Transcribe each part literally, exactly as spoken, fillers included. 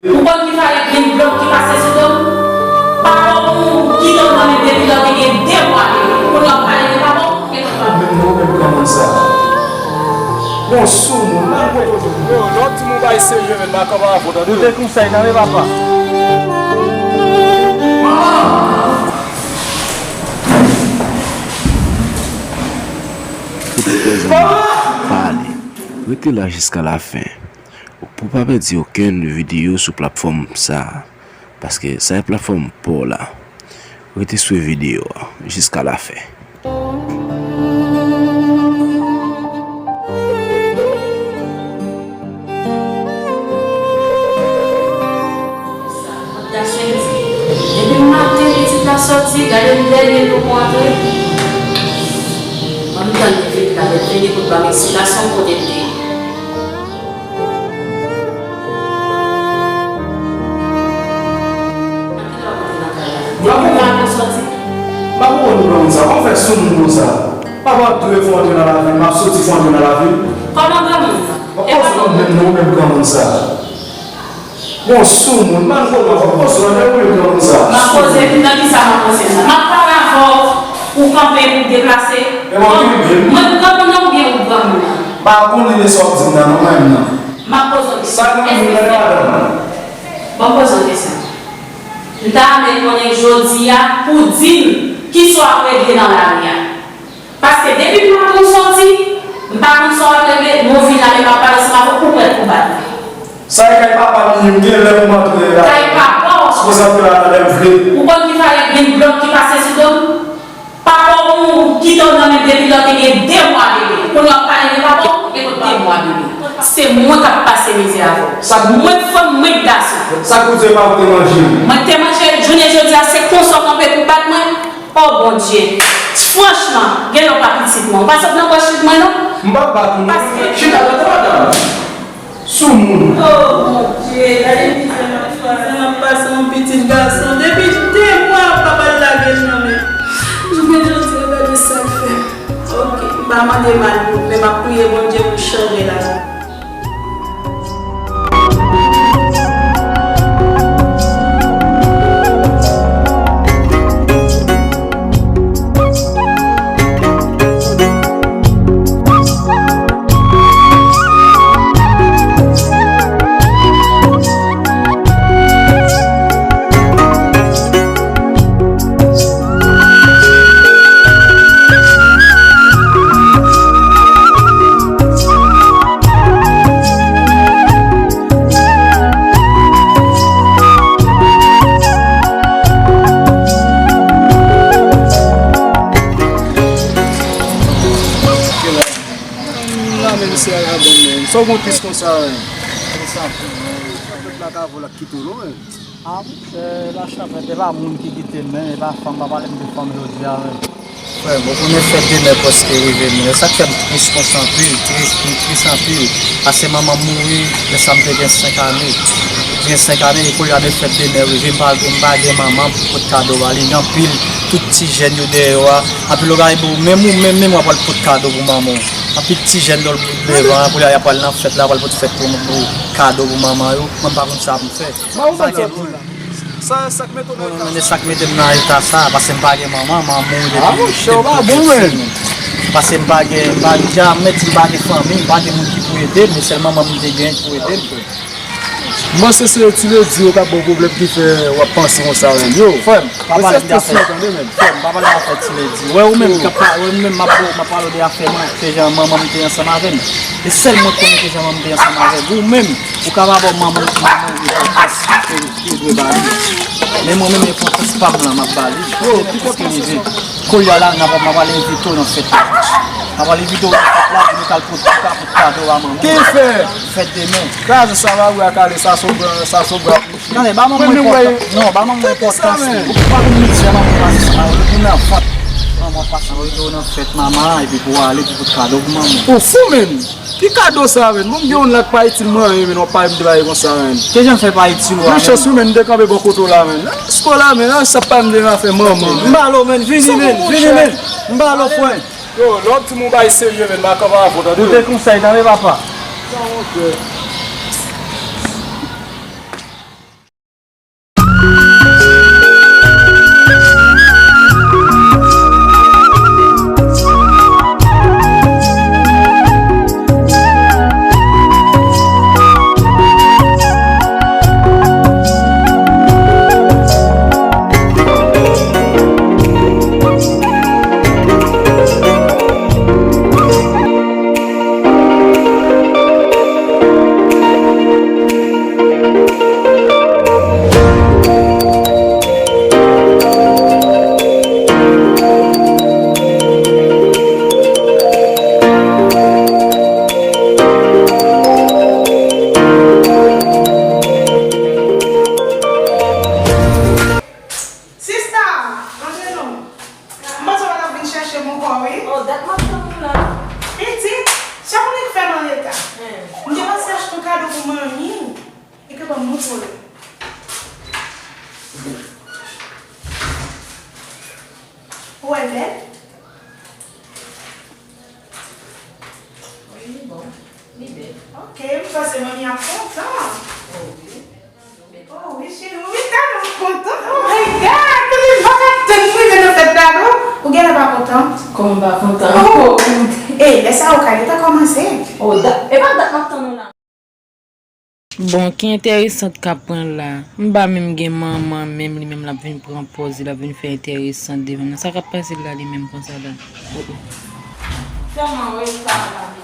Ou konn ki valè grenn blòk ki pase sou do m? Papa w kite w nan men depi lè w te gen de mwa bebe. Kounye a w ap pale de papa w? Menm non, menm granmoun sa. Bon, soumoun, mal kote w jwenn. Yo, lè w di m yon bagay serye, men m pa kanpe avè w, tande. Koute konsèy, tande, papa. Koute prezan, pale. Rete la jiska lafen. Pou w pa pèdi okenn videyo sou platfòm sa a, paske sa e platfòm pa w la. Rete swiv videyo a jiska lafen. Depi maten pitit la sòti, gade m dèyè l poko antre. Ban m tann li vin la, lè l vini pou l ban m eksplikasyon kote l te ye. Nan ki lè w antre nan kay la? Depi maten w sòti. M pa konprann pwoblèm sa. Kòman w fè soumoun konsa? Papa w ap dwe fè w antre nan lavi m, m ap soti fè w antre nan lavi m. Kòman granmoun nan? Bon, e pa kòman menm non, menm granmoun sa. Bon, soumoun, m pa konn kòman fè w poze w, men ou menm granmoun sa. M ap poze, nan ki sa m ap poze m nan? M ap pale avè w, ou kanpe, ou deplase. E mwen ki rive m? Mwen granmoun nan oubyen ou granmoun nan? M pa konnen de sa w ap di m nan, non, mwen menm nan. M ap poze w kesyon. Sa granmoun nan, madanm? Bon, m poze w kesyon. M ta renmen konnen jodi a, pou w di m, kisa w ap regle nan lari a? Paske depi m pa konn sòti, m pa konn sa w ap regle, men w vin la, men m ap pale ansanm avè w, ou prèt pou bat mwen. Sa e kay papa m ye, m gen lè pou m antre la. Kay papa w? Sipoze antre la nan lè m vle. Ou konn ki valè grenn blòk ki pase sou do m? Papa w kite w nan men depi lè w te gen de mwa bebe. Kounye a w ap pale de papa w, e de mwa bebe. Se mwen k ap pase mizè avè w. Sa k mwen k fanm, mwen k gason. Sa k pou di e pa ou te manje m? Mwen k te manje l, jounen jodi a, se konsa w kanpe pou bat mwen? O Bondye, franchman, gen lè w pa pitit mwen. Ou pa sot nan pòch mwen non. M p ap bat ou non. Paske chita atò madanm. Soumoun. O Bondye, gade mizè m ap pase, m ap pase yon pitit gason. Depi de mwa, papa l lage l nan men. Jounen jodi a, gade sa l fè. Oke, m pa mande mal pou ou, men m ap priye Bondye pou l chanje lavi. Sa w gon tris konsa, wi. Sa fèt la ka vo l ap kite w non, wi. A wi, se lachanpèt, e pa moun ki kite m, men e pa fanm, pa pale m de fanm jodi a, men. Frè m, ou konnen fèt de mè prèske rive, men sa k fè m tris konsa anpil, tris, m tris anpil. Paske manman m mouri lè sa m te gen senk ane. Gen senk ane, e kounye a de fèt de mè rive, m pa, m pa gen manman pou pote kado ba li. Gen anpil, tout ti jèn yo dèyè w a. Anpil bagay pou ou, menm ou menm, menm w ap al pote kado pou manman w. Anpil ti jèn lè w devan, kounye a y ap al nan fèt la, y ap al pote fèt pou, pou kado pou manman yo. Mwen m pa konn sa pou m fè. Sa, sa k mete w nan eta sa? Mwen, men sa k mete m nan eta sa, paske m pa gen manman, manman m mouri depi, depi m tou piti. Paske m pa gen, m pa, jan m di, m pa gen fanmi, m pa gen moun ki pou ede m, e sèl manman m te gen pou ede m. M panse se ti ledi yo k ap ba w pwoblèm ki fè w ap panse konsa menm. Yo, frè m, pa pale m de afè, tande menm. Frè m, pa pale m afè ti ledi. Wè ou menm k ap pa, wè ou menm m ap, m ap pale w de afè mwen, ke jan manman m te ansanm avè m. E sèl mwen k konnen ke jan manman m te ansanm avè m. Ou menm, ou ka pa ba manman, manman w enpòtans ke, ke w dwe ba li. Men mwen menm, enpòtans pa m lan, m ap ba li. Yo, kisa ki rive? Kounye a la, n ap, m ap al envite w nan fèt la. M ap al envite w nan fèt la, pou nou t al pote, pou ka pote kado a manman w. Ki fèt? Fèt demen. Gaz sa va wè ak ale, sa se yon gran, sa se yon gran. Tande, ba manman enpòtans. Non, ba manman enpòtans. Ou pa konn mizè manman pase sa, ou nan vant. Manman pase, ou nan fèt manman, epi pou w ale, pou pote kado pou manman. Ou fou menm! Ki kado sa, menn? Bon, m gen youn la k pa itil mwen anyen, menn, w ap pale m de bagay konsa, menn. Kijan l fè pa itil ou a, menn? Yon chans wi, menn, m te kanpe bò kote w la, menn. Eske w la, menn? Sa pa m de afè manman, menn. M ba l, menn. Vini, menn. Vini, menn. M ba l, frè. Yo, lè w ap di m yon bagay serye, menn, m a kanpe avè w, tande. Koute konsèy, tande, papa. Bèl? Wi, li bon. Li bèl. Ok, m panse manmi ap kontan. Oh, wi. Oh, wi, cheri, wi, tèlman kontan. Oh my God, li pa ka tann pou rive nan fèt la, non. Ou genlè pa kontan? Kòman m pa kontan? Oh, e, lè sa yo ka gentan kòmanse. Oh, dat, e pa dat m ap tann ou la. Bon, ki enteresan k ap pran la? M pa menm gen manman, menm li menm l ap vin pran pòz, l ap vin fè enteresan devan mwen. Sa k ap pase la li menm konsa la? Oh, oh. Sèlman rete la mezon.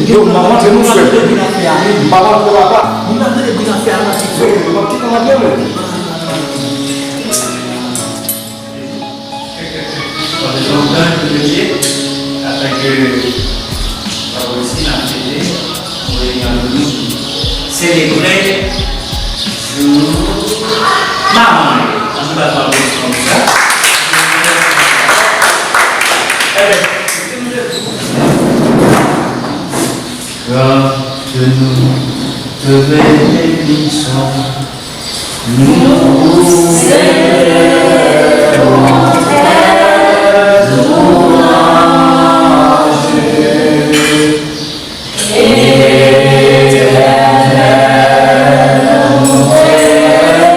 Yo, m ap rantre non, frè. M ap rantre, papa. Frè, m ap kite w antre, men. Pandan lontan, nou te ye, antanke pawòl isi, n ap fete, nou reyini antre nou, selebre jou manman yo. Ann bat pawòl isi konsa. Ebyen, Grande nous te bénissons, nous célébrons tes louanges, Éternel, nous t'exaltons.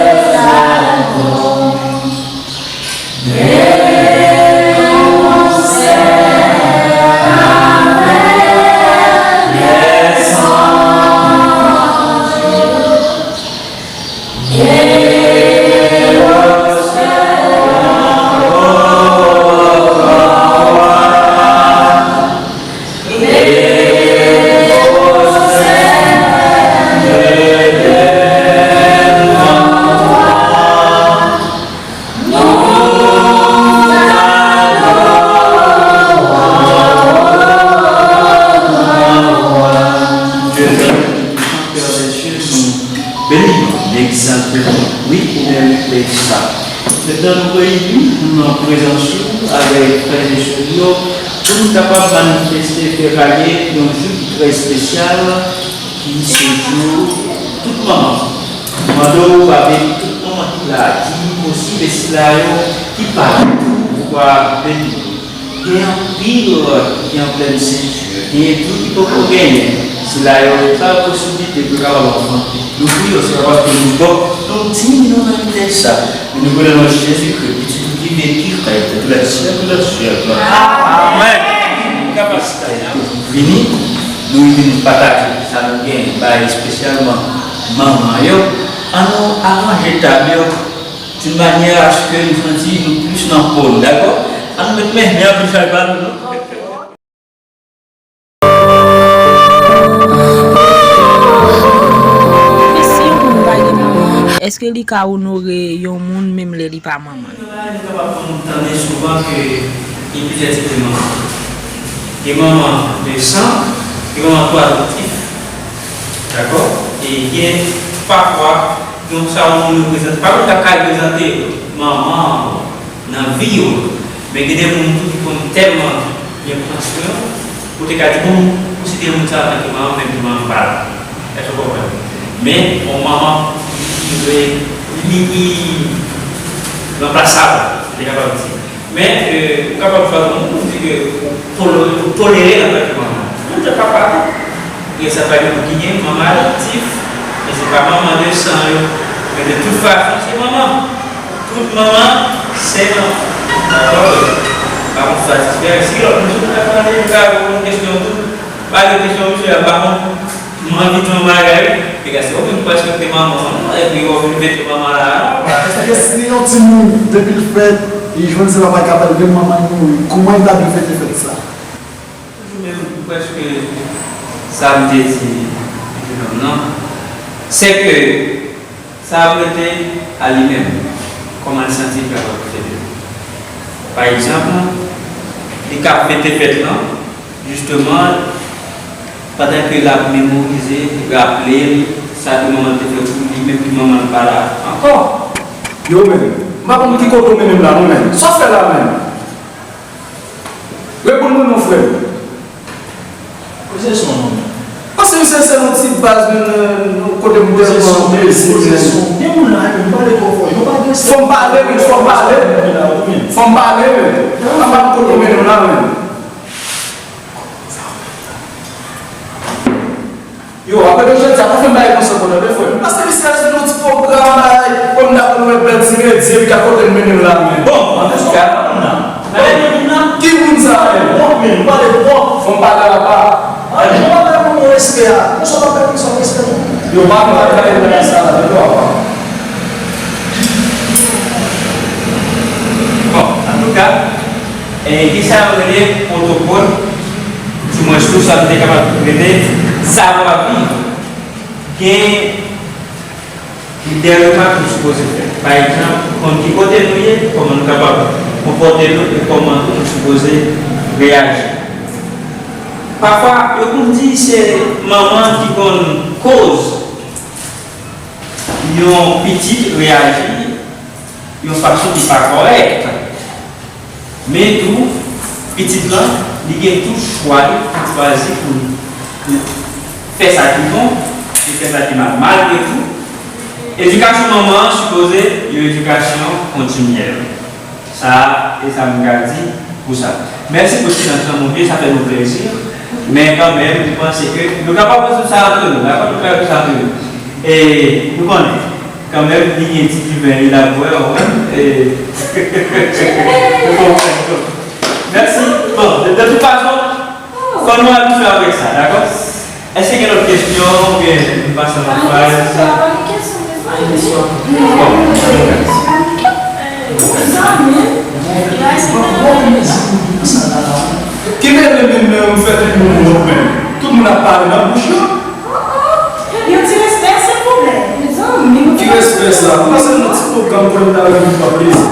Pè dè syè, nou beni w, n egzalte w. Wi, ou merite sa. Mentnan nou reyini nan prezans ou avèk frè e sè nou yo, pou nou kapab manifeste, fè raye yon jou ki trè espesyal, ki se jou tout manman. Mande w pa beni tout manman ki la, ki posib e sila yo ki pa la tou, ou va beni yo. Gen anpil ki anplèn senti, genyen tou ki poko genyen. Se la yo ret la posiblite pou yo kapab anfante. Nou priye w, Senyè, paske nou ba w yon ti minit nan mitan sa. Men nou konnen nan Jezikri, Pitit ou ki viv, ki fèt, tout lè syèk tout lè syèk. Amèn. Kapasite a vini, nou vin pataje sa nou genyen, bay espesyalman manman yo. Ann nou aranje tab yo d'une manière à ce que nou santi nou plis nan po nou, dakò? Ann nou met men men anpil chay pa nou, non? E si yon moun pa gen manman, èske li ka onore yon moun menm lè li pa manman l? Nou kapab konn tande souvan ke gen plizyè tip de manman. Gen manman de san, gen manman pou adoptif. Dakò? E gen pafwa, donk sa yon moun reprezante, pa moun k ap ka reprezante manman nan vi yo. Men gen de moun tou ki konn tèlman byen pran swen w, ou te ka di, bon, m konsidere moun sa antanke manman, menm si manman m pa la. Èske w konprann? Men, yon manman ki dwe, li, li ranplasab, m te kapab di. Men, ou kapab chwazi yon moun pou di ke ou tolere l antanke manman. Menm jan papa tou. Gen sa pa gen moun ki gen manman adoptif, men se pa manman de san yo. Men de tout fason, se manman. Tout manman, se manman. Dakò? Pa konn satisfè. Si lòt moun sou ta pale, yo ka poze yon kesyon tou. Pa gen kesyon, misye ap ba mwen. M anvi di yon bagay, wi. Piga se ou menm ki pa respekte manman w, non? Epi w vin vete manman la, non? Èske si yon timoun, depi l fèt, li jwenn se papa l k ap èlve l, manman l mouri, kòman li ta dwe fete fèt sa? Toujou menm, prèske sa m te di pitit nonm nan, se ke sa ap rete a li menm, kòman l santi l kapab fete. Pa egzanp, li ka fete fèt lan, jisteman, pandan ke l ap memorize, raple l sa ke manman l te fè pou li, menm ke manman l pa la ankò. Yo menm, m pa konn ki kote w mennen m la non menm. Sa w fè la menm? Reponn mwen non frè m. Poze son non menm. Paske misye se yon ti baz menm kote m tèlman blese menm. Poze son. Gen moun la menm, pale twò fò. Yo pa gen respè. Fò m pale wi, fò m pale. Fò m pale menm. Anba m kote w mennen m la menm. Yo, apre de jodi a, pa fè m bagay konsa ankò tande frè m. Paske misye al sou yon ti pwogram bagay, kòm n ap wè bèl ti medye, epi gad kote l mennen m la menm. Bon, antouka, pa moun nan. Pale de moun nan. Ki moun sa menm? Bon, men, m pale twòp. Fò m pale apa. Ann, nou pa bay moun yo respè a. Konsa w ap bay moun sa respè tou. Yo, pa nou pa bay moun sa la, yo apa. Bon, antouka, E gen sa yo rele pwotokòl, dimwens tou sa nou te kapab rele sav-a-viv. Gen de remak nou sipoze fè. Pa egzanp, konn ki kote nou ye, kòman nou kapab konpòte nou e kòman tou nou sipoze reyaji. Pafwa, yo konn di se manman ki konn koz yon pitit reyaji yon fason ki pa kòrèk. Men tou, pitit lan, li gen tout chwa li pou l chwazi pou l fè sa ki bon, li fè sa ki mal. Malgre tou, edikasyon manman an sipoze yon edikasyon kontinyèl. Sa a, e sa m ka di pou sa. Mèsi pou silans lan, monchè, sa fè nou plezi. Men kanmenm, m panse ke nou kapab rezoud sa antre nou, dakò? Nou ka rezoud sa antre nou. E nou konnen, kanmenm, li gen ti diven, li la bwè, w konprann? E nou konprann tou. Mèsi. Bon, de, de tout fason, fò nou abitye avèk sa, dakò? Èske gen lòt kesyon oubyen nou pase nan faz? Ki mele menm nan yo m fè tout moun wont menm. Tout moun ap pale nan bouch yo. Yon ti respè silvouplè. Mezanmi. Ki respè sa? M panse nou ti pwogram pou nou ta vin pran plezi.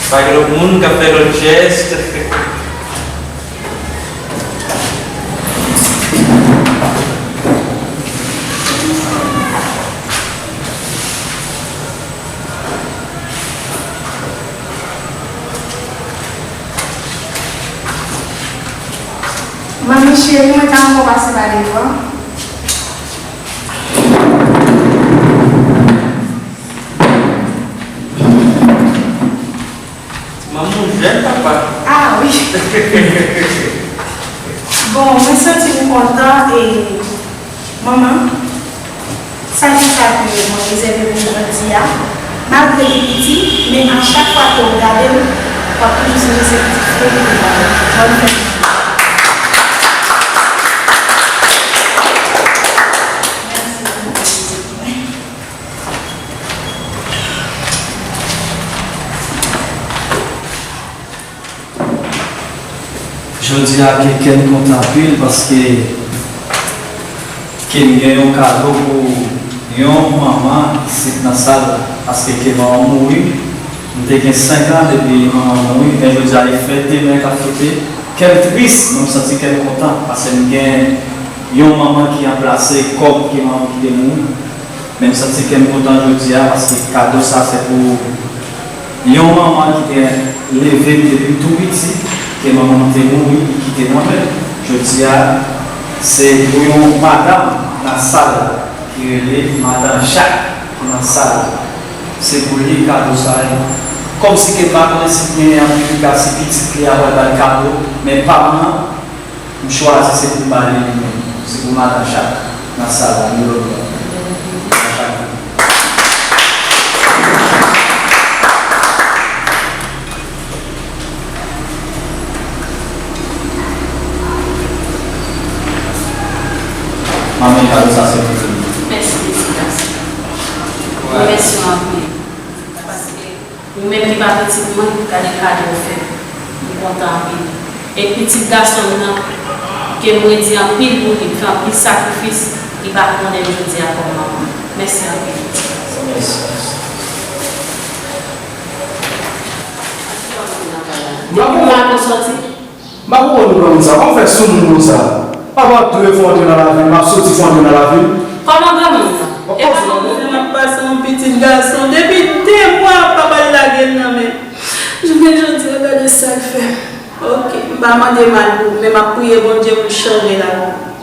Pa gen lòt moun k ap fè lòt jès. Manmi cheri, mwen ta renmen w pase pa devan. Jèn papa. Ah wi. Bon, mwen santi m kontan e manman, sa se sa ke mwen rezève pou jodi a. Malgre li piti, men a chak fwa ke w gade l, w ap toujou sonje se pitit frè w li te ba ou. Bòn fèt. Jodi a ke kè m kontan anpil paske ke m gen yon kado pou yon manman isit nan sal paske ke manman mouri. M te gen senk an depi manman mouri, men jodi a e fèt demen k ap fete. Kè m tris, men m santi kè m kontan paske m gen yon manman ki ranplase kòb ke manman ki te mouri. Men m santi kè m kontan jodi a paske kado sa se pou yon manman ki te leve m depi m tou piti, ke manman m te mouri, li kite nan men m. Jodi a, se pou yon madanm nan sal la ki rele Madan Jak ki nan sal la. Se pou li kado sa ye. Kòmsi ke m pa konnen si gen anpil ka, si pitit li a pral ba l kado, men pa m nan, m chwazi se pou m ba li li menm. Se pou Madan Jak nan sal la, nou lòt bò. Madan Jak. Manmi, kado sa se pou ou. Mèsi, mèsi, mèsi. Mèsi anpil. Paske ou menm ki pa pitit mwen, gade kado w fè m. M kontan anpil. E pitit gason m nan, ke m redi anpil pou li, m fè anpil sakrifis, li pa konnen jodi a kòm manman. Mèsi anpil. Mèsi. Depi maten sòti. M pa konprann granmoun sa. Kòman w fè sou moun konsa? Papa ap tou fè w antre nan lavi l, m ap soti fè w antre nan lavi l. Kòman granmoun nan? E pa konn kote m ap pase yon pitit gason. Depi de mwa, papa l lage l nan men m. Jounen jodi a, gade sa l fè m. Ok, m pa mande mal pou ou, men m ap priye Bondye pou l chanje lavi w.